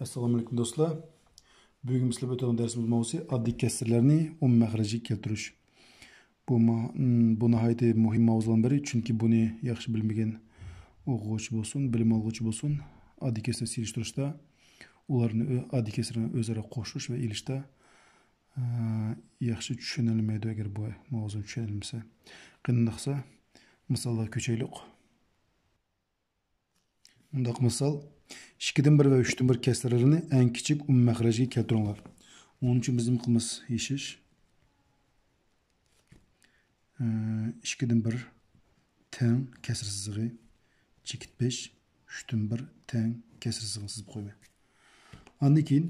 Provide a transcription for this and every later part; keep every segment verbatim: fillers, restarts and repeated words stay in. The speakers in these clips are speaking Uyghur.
ئەسسالامۇئەلەيكۇم دوستلار. بۈگۈن بىز سىلەر بىلەن ئۆتىدىغان دەرسىمىز ماۋزۇسى ئاددىي كەسىرلەرنى ئومۇم مەخرەجگە كەلتۈرۈش. بۇ ما-، م، بۇ ناھايىتى مۇھىم ماۋزۇلارنىڭ بىرى، چۈنكى بۇنى ياخشى بىلمىگەن ئوقۇغۇچى بولسۇن، بىلىم ئالغۇچى بولسۇن، ئاددىي كەسىرنى سېلىشتۇرۇشتا، ئۇلارنى ئۆ-، ئاددىي كەسىرنى ئۆزئارا قوشۇش ۋە ئېلىشتا، ئە، ياخشى چۈشىنەلمەيدۇ، ئەگەر بۇ ماۋزۇنى چۈشىنەلمىسە. قېنى ئۇنداقسا، مىساللارغا كۆچەيلۇق. مۇنداق مىسال، ئىككىدىن بىر ۋە ئۈچتىن بىر كەسىرلىرىنى ئەڭ كىچىك ئومۇم مەخرەجگە كەلتۈرۈڭلار. ئۇنىڭ ئۈچۈن بىز نېمە قىلىمىز؟ يېشىش. ئىككىدىن بىر تەڭ كەسىر سىزىقى، چېكىت بەش، ئۈچتىن بىر تەڭ كەسىر سىزىقىنى سىزىپ قويىمەن. ئاندىن كېيىن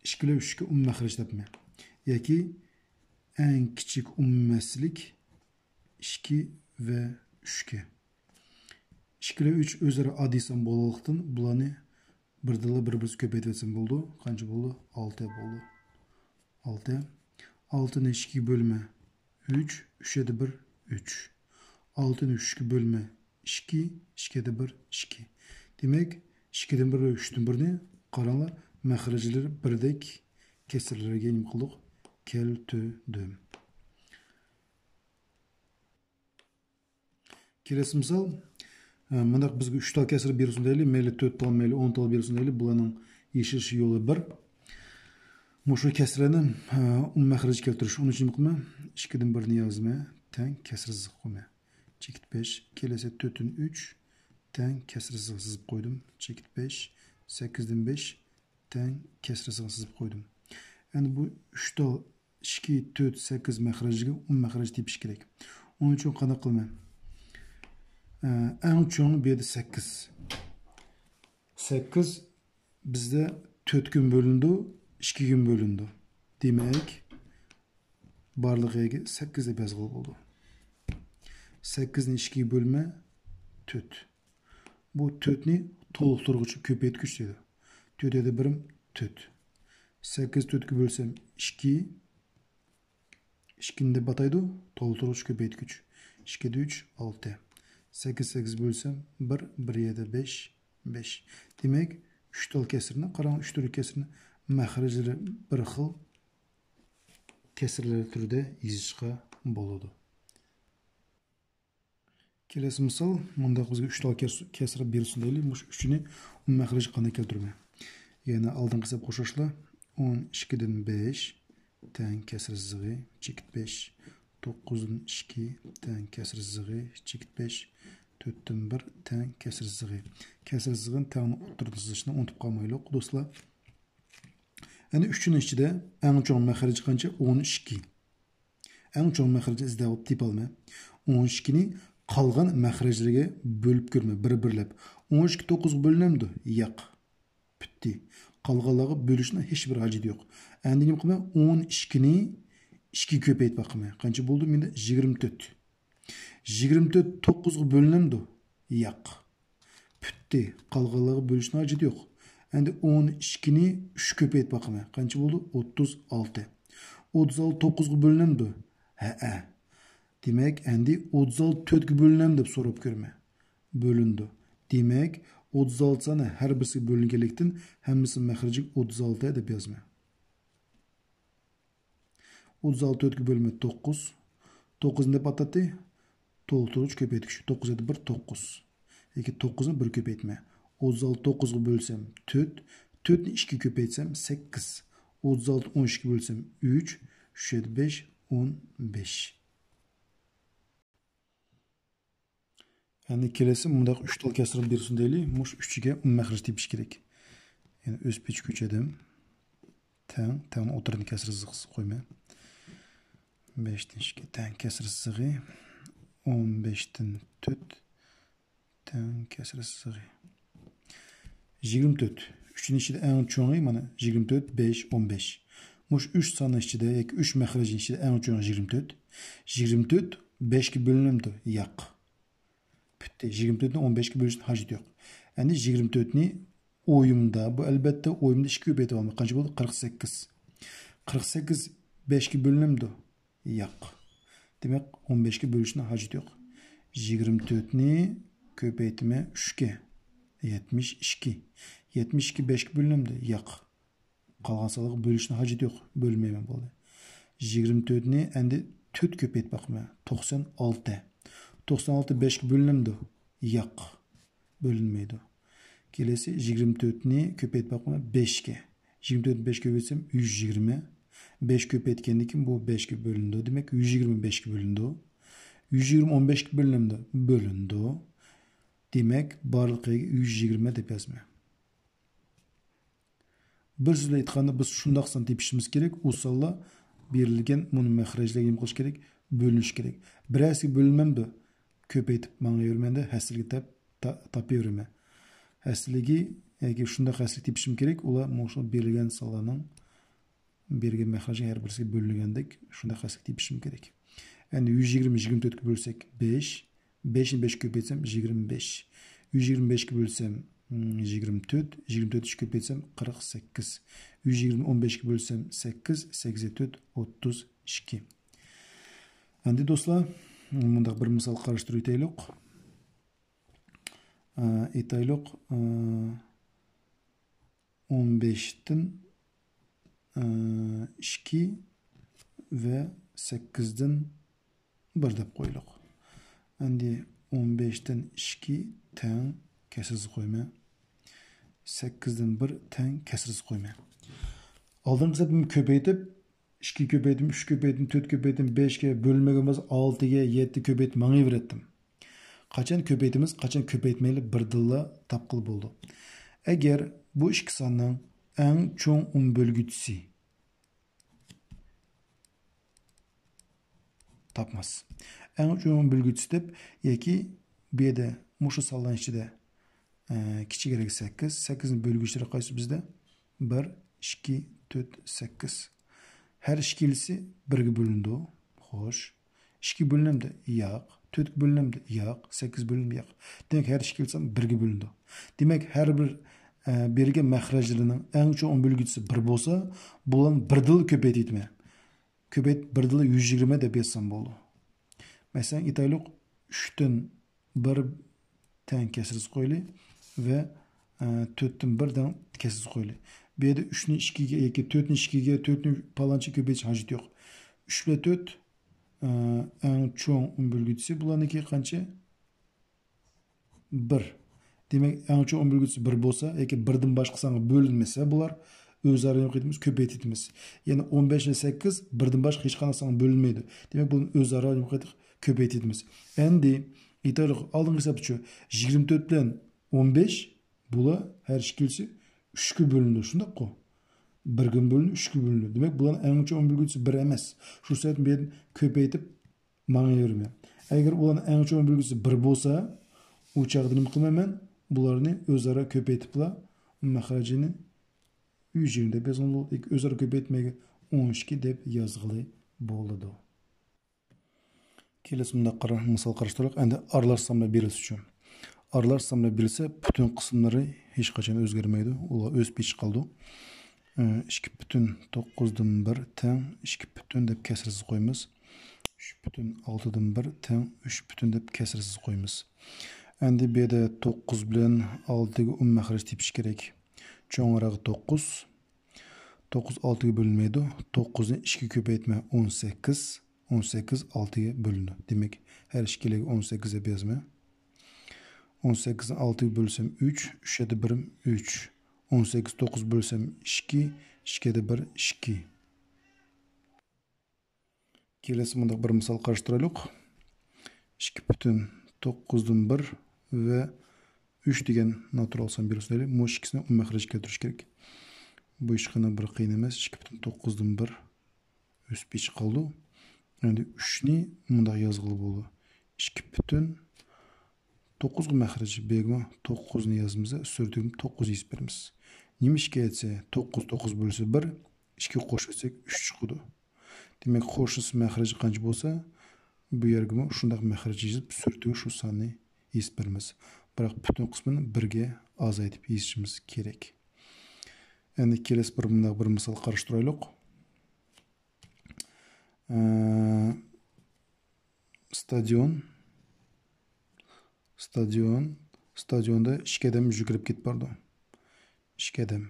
ئىككى بىلەن ئۈچكە ئومۇم مەخرەج تاپىمەن. ياكى ئەڭ كىچىك ئومۇمەسلىك ئىككى ۋە ئۈچكە. ئىككى بىلەن ئۈچ ئۆزئارا ئاددىي سان بولغانلىقتىن، بۇلارنى بىردىنلا بىر-بىرسى كۆپەيتىۋەتسەم بولىدۇ. قانچە بولدى؟ ئالتە بولدى. ئالتە. ئالتىنى ئىككىگە بۆلمە، ئۈچ، ئۈچ يەتتە بىر، ئۈچ. ئالتىنى ئۈچكە بۆلمە، ئىككى، ئىككى يەتتە بىر، ئىككى. دېمەك، ئىككىدىن بىر ۋە ئۈچتىن بىرنى قاراڭلار، مەخرەجلىرى بىردەك كەسىرلەرگە نېمە قىلدۇق؟ كەلتۈردۈم. كېلەسى مىسال، ئە، مۇنداق بىزگە ئۈچ تال كەسىر بېرىلسۇن دەيلى، مەيلى تۆت تال، مەيلى ئون تال بېرىلسۇن دەيلى، بۇلارنىڭ يېشىلىش يولى بىر. مۇشۇ كەسىرلەرنى، ئە، ئومۇم مەخرەجگە كەلتۈرۈش. ئۇنىڭ ئۈچۈن نېمە قىلىمەن؟ ئىككىدىن بىرنى يازىمەن، تەڭ كەسىر سىزىق قويىمەن. چېكىت بەش، كېلەسى تۆتتىن ئۈچ، تەڭ كەسىر سىزىق سىزىپ قويدۇم. چېكىت بەش، سەككىزدىن بەش، تەڭ كەسىر سىزىق سىزىپ قويدۇم. ئەمدى بۇ ئۈچ تال ئىككى، تۆت، سەككىز مەخرەجگە ئومۇم مەخرەج تېپىش كېرەك. ئۇنىڭ ئۈچۈن قانداق قىلىمەن؟ ئە، ئەڭ چوڭ بۇ يەردە سەككىز. سەككىز بىزدە تۆتكە بۆلۈنىدۇ، ئىككىگە بۆلۈنىدۇ. دېمەك، بارلىق يەرگە سەككىز دەپ يازغىلى بولىدۇ. سەككىزنى ئىككىگە بۆلمە، تۆت. بۇ تۆتنى تولۇقتۇرغۇچ كۆپەيتكۈچ دەيدۇ. تۆت يەتتە بىرىم تۆت. سەككىز تۆتكە بۆلسەم ئىككى، ئىككىنى دەپ ئاتايدۇ، تولۇقتۇرغۇچ كۆپەيتكۈچ. ئىككىدە ئۈچ، ئالتە. سەككىز سەككىز بۆلسەم بىر، بىر يەتتە بەش، بەش. دېمەك، ئۈچ تال كەسىرنى قاراڭ، ئۈچ تۈرلۈك كەسىرنى مەخرەجلىرى بىر خىل كەسىرلەر تۈرىدە يېزىشقا بولىدۇ. كېلەسى مىسال، مۇنداق بىزگە ئۈچ تال كەس-، كەسىر بېرىلسۇن دەيلى، مۇشۇ ئۈچىنى ئومۇم مەخرەجگە قانداق كەلتۈرىمەن؟ يەنە ئالدىنقى ھېسابقا ئوخشاشلا، ئون ئىككىدىن بەش تەڭ كەسىر سىزىقى، چېكىت بەش، توققۇزدىن ئىككى تەڭ كەسىر سىزىقى، چېكىت بەش، تۆتتىن بىر تەڭ كەسىر سىزىقى. كەسىر سىزىقىنى تەڭنى ئوتتۇرىدا سىزىشنى ئۇنتۇپ قالمايلۇق، دوستلار. يەنە ئۈچىنىڭ ئىچىدە ئەڭ چوڭ مەخرەج قانچە؟ ئون ئىككى. ئەڭ چوڭ مەخرەجنى ئىزدەپ تېپىپ ئالىمەن. ئون ئىككىنى قالغان مەخرەجلەرگە بۆلۈپ كۆرىمەن، بىر-بىرلەپ. ئون ئىككى توققۇزغا بۆلۈنەمدۇ؟ ياق. پۈتتى. قالغانلارغا بۆلۈشنىڭ ھېچبىر ھاجىتى يوق. ئەمدى نېمە قىلىمەن؟ ئون ئىككىنى ئىككىگە كۆپەيتىپ باقىمەن. قانچە بولدى؟ مېنىڭ يىگىرمە تۆت. يىگىرمە تۆت توققۇزغا بۆلۈنەمدۇ؟ ياق. پۈتتى. قالغانلارغا بۆلۈشنىڭ ھاجىتى يوق. ئەمدى ئون ئىككىنى ئۈچكە كۆپەيتىپ باقىمەن. قانچە بولدى؟ ئوتتۇز ئالتە. ئوتتۇز ئالتە توققۇزغا بۆلۈنەمدۇ؟ ھەئە. دېمەك، ئەمدى ئوتتۇز ئالتە تۆتكە بۆلۈنەمدۇ دەپ سوراپ كۆرىمەن. بۆلۈنىدۇ. دېمەك، ئوتتۇز ئالتە سانى ھەر بىرسىگە بۆلۈنگەنلىكتىن، ھەممىسىنىڭ مەخرىجى ئوتتۇز ئالتە دەپ يازىمەن. ئوتتۇز ئالتە تۆتكە بۆلمە توققۇز. توققۇزنى دەپ ئاتاتتى. تولۇقتۇرغۇچ كۆپەيتكۈچ. توققۇز يەتتە بىر توققۇز. ياكى توققۇزنى بىر كۆپەيتمە. ئوتتۇز ئالتە توققۇزغا بۆلسەم تۆت. تۆتنى ئىككىگە كۆپەيتسەم سەككىز. ئوتتۇز ئالتە ئون ئىككىگە بۆلسەم ئۈچ. ئۈچ يەتتە بەش، ئون بەش. يەنى كېلەسى مۇنداق ئۈچ تال كەسىر بېرىلسۇن دەيلى، مۇشۇ ئۈچىگە ئومۇم مەخرەج تېپىش كېرەك. يەنى ئۆز پېچىكى ئۆچەدىم. تەڭ، تەڭ ئوتتۇرىدىن كەسىر سىزىقسىز قويماي. بەشتىن ئىككى تەڭ كەسىر سىزىقى. ئون بەشتىن تۆت تەڭ كەسىر سىزىقى. يىگىرمە تۆت. ئۈچنىڭ ئىچىدە ئەڭ چوڭى مانا يىگىرمە تۆت، بەش، ئون بەش. مۇشۇ ئۈچ ساننىڭ ئىچىدە ياكى ئۈچ مەخرەجنىڭ ئىچىدە ئەڭ چوڭى يىگىرمە تۆت. يىگىرمە تۆت بەشكە بۆلۈنەمدۇ؟ ياق. پۈتتى. يىگىرمە تۆتنى ئون بەشكە بۆلۈشنىڭ ھاجىتى يوق. ئەمدى يىگىرمە تۆتنى ئويۇمدا، بۇ ئەلۋەتتە ئويۇمدا ئىككىگە كۆپەيتىۋالىمەن. قانچە بولدى؟ قىرىق سەككىز. قىرىق سەككىز بەشكە بۆلۈنەمدۇ؟ ياق. دېمەك، ئون بەشكە بۆلۈشنىڭ ھاجىتى يوق. يىگىرمە تۆتنى كۆپەيتىمەن ئۈچكە. يەتمىش ئىككى. يەتمىش ئىككى بەشكە بۆلۈنەمدۇ؟ ياق. قالغان سانلارغا بۆلۈشنىڭ ھاجىتى يوق. بۆلمەيمەن، بولدى. يىگىرمە تۆتنى ئەمدى تۆت كۆپەيتىپ باقىمەن. توقسان ئالتە. توقسان ئالتە بەشكە بۆلۈنەمدۇ؟ ياق. بۆلۈنمەيدۇ. كېلەسى يىگىرمە تۆتنى كۆپەيتىپ باقىمەن بەشكە. يىگىرمە تۆتنى بەشكە كۆپەيتسەم يۈز يىگىرمە. بەش كۆپەيتكەندىن كېيىن بۇ بەشكە بۆلۈنىدۇ. دېمەك، يۈز يىگىرمە بەشكە بۆلۈنىدۇ. يۈز يىگىرمە ئون بەشكە بۆلۈنەمدۇ؟ بۆلۈنىدۇ. دېمەك، بارلىق يەرگە يۈز يىگىرمە دەپ يازىمەن. بىر سۆز بىلەن ئېيتقاندا، بىز شۇنداق سان تېپىشىمىز كېرەك. ئۇ سانلار بېرىلگەن مۇنۇ مەخرەجلەرگە نېمە قىلىش كېرەك؟ بۆلۈنۈش كېرەك. بىرەرسىگە بۆلۈنمەمدۇ؟ كۆپەيتىپ ماڭىۋېرىمەن-دە، ھەسسىلىگە تاپ-، تا-، تاپىۋېرىمەن. ھەسسىلىگى ياكى شۇنداق ھەسسىلىك تېپىشىم كېرەك، ئۇلار مۇشۇ بېرىلگەن سانلارنىڭ بېرىلگەن مەخرەجگە ھەر بىرسىگە بۆلۈنگەندەك شۇنداق ھەسسىلىك تېپىشىم كېرەك. ئەمدى يۈز يىگىرمە يىگىرمە تۆتكە بۆلسەك بەش، بەشنى بەشكە كۆپەيتسەم يىگىرمە بەش. يۈز يىگىرمە بەشكە بۆلسەم، م، يىگىرمە تۆت، يىگىرمە تۆتنى ئۈچكە كۆپەيتسەم قىرىق سەككىز. يۈز يىگىرمە ئون بەشكە بۆلسەم سەككىز، سەككىز تۆت ئوتتۇز ئىككى. ئەمدى دوستلار، مۇنداق بىر مىسال قاراشتۇرۇۋېتەيلۇق. ئە، ئېيتايلۇق، ئە، ئون بەشتىن، ئە، ئىككى ۋە سەككىزدىن بىر دەپ قويۇلۇق. ئەمدى ئون بەشتىن ئىككى تەڭ كەسىرسىز قويىمەن. سەككىزدىن بىر تەڭ كەسىرسىز قويىمەن. ئالدىنقى سەپنى كۆپەيتىپ، ئىككى كۆپەيتىم، ئۈچ كۆپەيتىم، تۆت كۆپەيتىم، بەشكە بۆلمىگەن بولسا، ئالتىگە، يەتتە كۆپەيتىپ ماڭىۋېرەتتىم. قاچان كۆپەيتىمىز، قاچان كۆپەيتمەيلى بىردىنلا تاپقىلى بولىدۇ. ئەگەر بۇ ئىككى ساننىڭ ئەڭ چوڭ ئون بۆلگۈچىسى تاپماس. ئەڭ چوڭ بۆلگۈچىسى دەپ ياكى بۇ يەردە مۇشۇ سانلارنىڭ ئىچىدە، ئە، كىچىكرەك سەككىز، سەككىزنىڭ بۆلگۈچىلىرى قايسى بىزدە؟ بىر، ئىككى، تۆت، سەككىز. ھەر ئىككىلىسى بىرگە بۆلۈنىدۇ. خوش. ئىككىگە بۆلۈنەمدۇ؟ ياق. تۆتكە بۆلۈنەمدۇ؟ ياق. سەككىز بۆلۈنەمدۇ؟ ياق. دېمەك، ھەر ئىككىلىسى بىرگە بۆلۈنىدۇ. دېمەك، ھەر بىر، ئە، بېرىلگەن مەخرەجلىرىنىڭ ئەڭ چوڭ بۆلگۈچىسى بىر بولسا، بۇلارنى بىردىنلا كۆپەيتىمەن. كۆپەيتىپ بىردىنلا يۈز يىگىرمە دەپ يازسام بولىدۇ. مەسىلەن، ئېيتايلۇق، ئۈچتىن بىر تەڭ كەسىرسىز قويىلى ۋە، ئە، تۆتتىن بىر تەڭ كەسىرسىز قويىلى. بۇ يەردە ئۈچنى ئىككىگە ياكى تۆتنى ئىككىگە، تۆتنى پالانچە كۆپەيتىش ھاجىتى يوق. ئۈچ بىلەن تۆت، ئە، ئەڭ چوڭ ئون بۆلگۈچىسى بۇلارنىڭكى قانچە؟ بىر. دېمەك، ئەڭ چوڭ ئون بۆلگۈچىسى بىر بولسا ياكى بىردىن باشقا سانغا بۆلۈنمىسە، بۇلار ئۆزئارا نېمە قىلىمىز؟ كۆپەيتىمىز. يەنى ئون بەش ۋە سەككىز بىردىن باشقا ھېچقانداق سانغا بۆلۈنمەيدۇ. دېمەك، بۇنى ئۆزئارا نېمە قىلدۇق؟ كۆپەيتىمىز. ئەمدى ئېيتايلۇق، ئالدىنقى ھېسابتىچۇ؟ يىگىرمە تۆت بىلەن ئون بەش، بۇلار ھەر ئىككىلىسى ئۈچكە بۆلۈنىدۇ، شۇنداققۇ؟ بىرگە بۆلۈنىدۇ، ئۈچكە بۆلۈنىدۇ. دېمەك، بۇلارنىڭ ئەڭ چوڭ ئون بۆلگۈچىسى بىر ئەمەس. شۇ سەۋەبتىن بۇ يەردىن كۆپەيتىپ ماڭىۋېرىمەن. ئەگەر ئۇلارنىڭ ئەڭ چوڭ بۆلگۈسى بىر بولسا، ئۇ چاغدا نېمە قىلىمەن مەن؟ بۇلارنى ئۆزئارا كۆپەيتىپلا، مەخرىجىنى يۈز يىگىرمە دەپ يازغىلى بولىدۇ. ئۆزئارا كۆپەيتمەيگە ئون ئىككى دەپ يازغىلى بولىدۇ. كېلەسى مۇنداق قارا-، مىسال قاراشتۇرۇق. ئەمدى ئارىلاش سانلار بېرىلسىچۇ؟ ئارىلاش سانلار بېرىلسە، پۈتۈن قىسىملىرى ھېچقاچان ئۆزگەرمەيدۇ. ئۇلار ئۆز پېتىچە قالىدۇ. ئىككى پۈتۈن توققۇزدىن بىر تەڭ ئىككى پۈتۈن دەپ كەسىرسىز قويىمىز. ئۈچ پۈتۈن ئالتىدىن بىر تەڭ ئۈچ پۈتۈن دەپ كەسىرسىز قويىمىز. ئەمدى بۇ يەردە توققۇز بىلەن ئالتىگە ئون مەخرەج تېپىش كېرەك. چوڭراق توققۇز. توققۇز ئالتىگە بۆلۈنمەيدۇ. توققۇزنى ئىككىگە كۆپەيتمە، ئون سەككىز. ئون سەككىز ئالتىگە بۆلۈنىدۇ. دېمەك، ھەر ئىككىلىگە ئون سەككىز دەپ يازىمەن. ئون سەككىزنى ئالتىگە بۆلسەم ئۈچ، ئۈچ يەردە بىرىم ئۈچ. ئون سەككىز توققۇز بۆلسەم ئىككى، ئىككى يەردە بىر ئىككى. كېلەسى مۇنداق بىر مىسال قاراشتۇرايلۇق. ئىككى پۈتۈن توققۇزدىن بىر ۋە ئۈچ دېگەن ناتۇرال سان بېرىلسە، مۇشۇ ئىككىسىنى ئون مەخرەجگە كەلتۈرۈش كېرەك. بۇ ھېچقانداق بىر قىيىن ئەمەس. ئىككى پۈتۈن توققۇزدىن بىر ئۆز پېتىچە قالىدۇ. ئەمدى ئۈچنى مۇنداق يازغىلى بولىدۇ. ئىككى پۈتۈن توققۇزغا مەخرەج بەرگىمۇ توققۇزنى يازىمىز، سۈرتۈكنى توققۇز يېزىپ بېرىمىز. نېمىشقا دېسە، توققۇز توققۇز بۆلسە بىر، ئىككى قوشۇۋەتسەك ئۈچ چىقىدۇ. دېمەك، قوشۇلسا مەخرىجى قانچە بولسا، بۇ يەرگىمۇ شۇنداق مەخرەج يېزىپ، سۈرتۈكى شۇ ساننى يېزىپ بېرىمىز. بىراق پۈتۈن قىسمىنى بىرگە ئازايتىپ يېزىشىمىز كېرەك. ئەمدى كېلەسى بىر مۇنداق بىر مىسال قاراشتۇرايلۇق. ئە، ستادىيون، ستادىيون، ستادىيوندا ئىككى ئادەم يۈگۈرۈپ كېتىپ بارىدۇ. ئىككى ئادەم.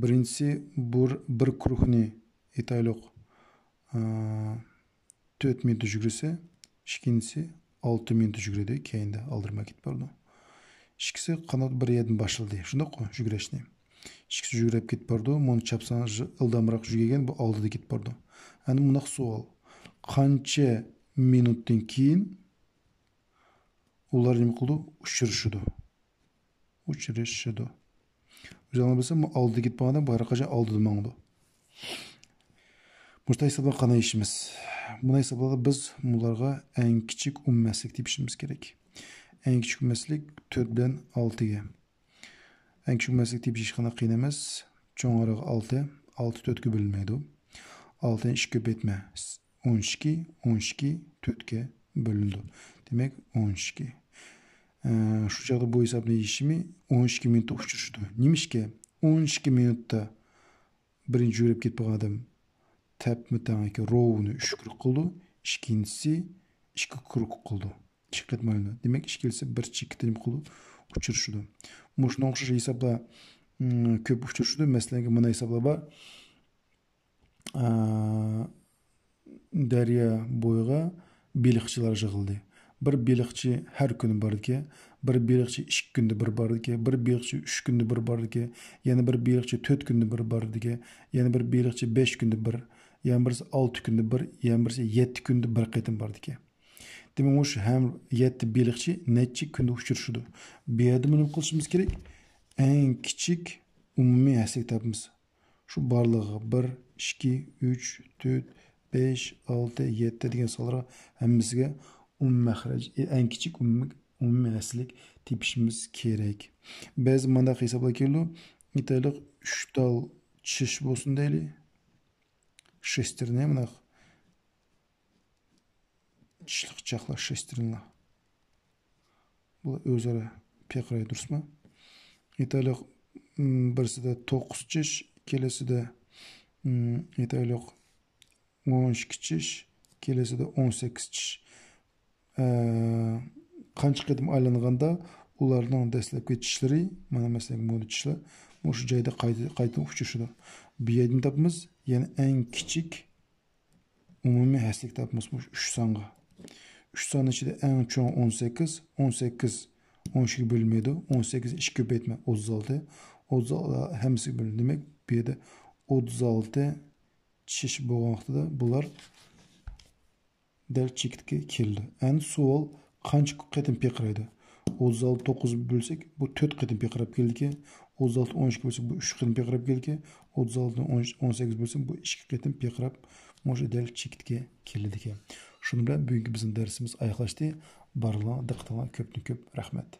بىرىنچىسى بىر، بىر كروكنى ئېيتايلۇق، ئا، تۆت مىنۇتتا يۈگۈرسە، ئىككىنچىسى ئالتە مىنۇتتا يۈگۈرىدۇ، كەينىدە ئالدىراپ كېتىپ بارىدۇ. ئىككىسى قانات بىر يەردىن باشلىدى، شۇنداققۇ يۈگۈرۈشنى. ئىككىسى يۈگۈرۈپ كېتىپ بارىدۇ، مۇنى چاپسان ئىلدامراق يۈگۈرگەن، بۇ ئالدىدا كېتىپ بارىدۇ. ئەمدى مۇنداق سوئال. قانچە مىنۇتتىن كېيىن ئۇلار نېمە قىلىدۇ؟ ئۇچرىشىدۇ. ئۇچرىشىدۇ. ئۆزۈڭلار بىلسە، بۇ ئالدىدا كېتىپ بارغاندا، بۇ ھەر قاچان ئالدىدا ماڭىدۇ. مۇشۇنداق ھېسابلارنى قانداق يېشىمىز؟ بۇنداق ھېسابلاردا بىز بۇلارغا ئەڭ كىچىك ئومۇمىي ھەسسىلىك تېپىشىمىز كېرەك. ئەڭ كىچىك ئومۇمىي ھەسسىلىك تۆت بىلەن ئالتە. ئەڭ كىچىك ئومۇمىي ھەسسىلىك تېپىش ھېچقانداق قىيىن ئەمەس. چوڭ ئارىغا ئالتە، ئالتە تۆتكە بۆلۈنمەيدۇ. ئالتىنى ئىككى كۆپەيتمە، ئون ئىككى، ئون ئىككى تۆتكە بۆلۈنىدۇ. دېمەك، ئون ئىككى. ئە، شۇ چاغدا بۇ ھېسابنى يېشىمى ئون ئىككى مىنۇتتا ئۇچرىشىدۇ. نېمىشقا؟ ئون ئىككى مىنۇتتا بىرىنچى يۈگۈرۈپ كېتىپ بارغان ئادەم تەپمۇ تەڭ ياكى روۋنى ئۈچ كروك قىلىدۇ، ئىككىنچىسى ئىككى كروك قىلىدۇ. ئىككى قېتىم ئايلىنىدۇ. دېمەك، ئىككىلىسى بىر چېكىتتە نېمە قىلىدۇ؟ ئۇچرىشىدۇ. مۇشۇنىڭغا ئوخشاش ھېسابلار، ئىم، كۆپ ئۇچرىشىدۇ. مەسىلەن، مانا ھېسابلار بار. ئا، دەريا بويىغا بېلىقچىلار يىغىلدى. بىر بېلىقچى ھەر كۈنى بارىدىكەن، بىر بېلىقچى ئىككى كۈندە بىر بارىدىكەن، بىر بېلىقچى ئۈچ كۈندە بىر بارىدىكەن، يەنە بىر بېلىقچى تۆت كۈندە بىر بارىدىكەن، يەنە بىر بېلىقچى بەش كۈندە بىر، يەنە بىرسى ئالتە كۈندە بىر، يەنە بىرسى يەتتە كۈندە بىر قېتىم بارىدىكەن. دېمەك، مۇشۇ ھەم يەتتە بېلىقچى نەچچە كۈندە ئۇچرىشىدۇ. بۇ يەردە نېمە قىلىشىمىز كېرەك؟ ئەڭ كىچىك ئومۇمىي ھەسسىلىك تاپىمىز. شۇ بارلىقىغا بىر، ئىككى، ئۈچ، تۆت، بەش، ئالتە، يەتتە دېگەن سانلارغا ھەممىسىگە ئومۇمىي مەخرەج، ئەڭ كىچىك ئومۇمىي، ئومۇمىي ھەسسىلىك تېپىشىمىز كېرەك. بەزى مانداق ھېسابلار كېلىدۇ. ئېيتايلۇق، ئۈچ تال چىش بولسۇن دەيلى. شېستېرنى مانداق چىشلىق چاقلار، شېستېرنلار. بۇلار ئۆزئارا پىرقىرايدۇ، دۇرۇسمۇ؟ ئېيتايلۇق، م، بىرسىدە توققۇز چىش، كېلىسىدە، م، ئېيتايلۇق، ئون ئىككى چىش، كېلىسىدە ئون سەككىز چىش. ئە، قانچە قېتىم ئايلانغاندا ئۇلارنىڭ دەسلەپكى چىشلىرى، مانا مەسىلەن، مۇندا چىشلار، مۇشۇ جايدا قايتا، قايتا ئۇچرىشىدۇ. بۇ يەردىن تاپىمىز، يەنە ئەڭ كىچىك ئومۇمىي ھەسسىلىك تاپىمىز مۇشۇ ئۈچ سانغا. ئۈچ ساننىڭ ئىچىدە ئەڭ چوڭ ئون سەككىز، ئون سەككىز ئون ئىككىگە بۆلۈنمەيدۇ، ئون سەككىزنى ئىككىگە كۆپەيتمە، ئوتتۇز ئالتە، ئوتتۇز ئالتە ھەممىسىگە بۆلۈنىدۇ. دېمەك، بۇ يەردە ئوتتۇز ئالتە چىش بولغان ۋاقتىدا بۇلار دەل چېكىتكە كېلىدۇ. ئەمدى سوئال، قانچە قېتىم پىرقىرايدۇ؟ ئوتتۇز ئالتە توققۇزغا بۆلسەك، بۇ تۆت قېتىم پىرقىراپ كېلىدىكەن. ئوتتۇز ئالتە ئون ئىككىگە بۆلسەك، بۇ ئۈچ قېتىم پىرقىراپ كېلىدىكەن. ئوتتۇز ئالتىنى ئون، ئون سەككىزگە بۆلسەك، بۇ ئىككى قېتىم پىرقىراپ، مۇشۇ دەل چېكىتكە كېلىدىكەن. شۇنىڭ بىلەن بۈگۈنكى بىزنىڭ دەرسىمىز ئاياغلاشتى. بارلىقىڭلارغا دىققىتىڭلارغا كۆپتىن كۆپ رەھمەت.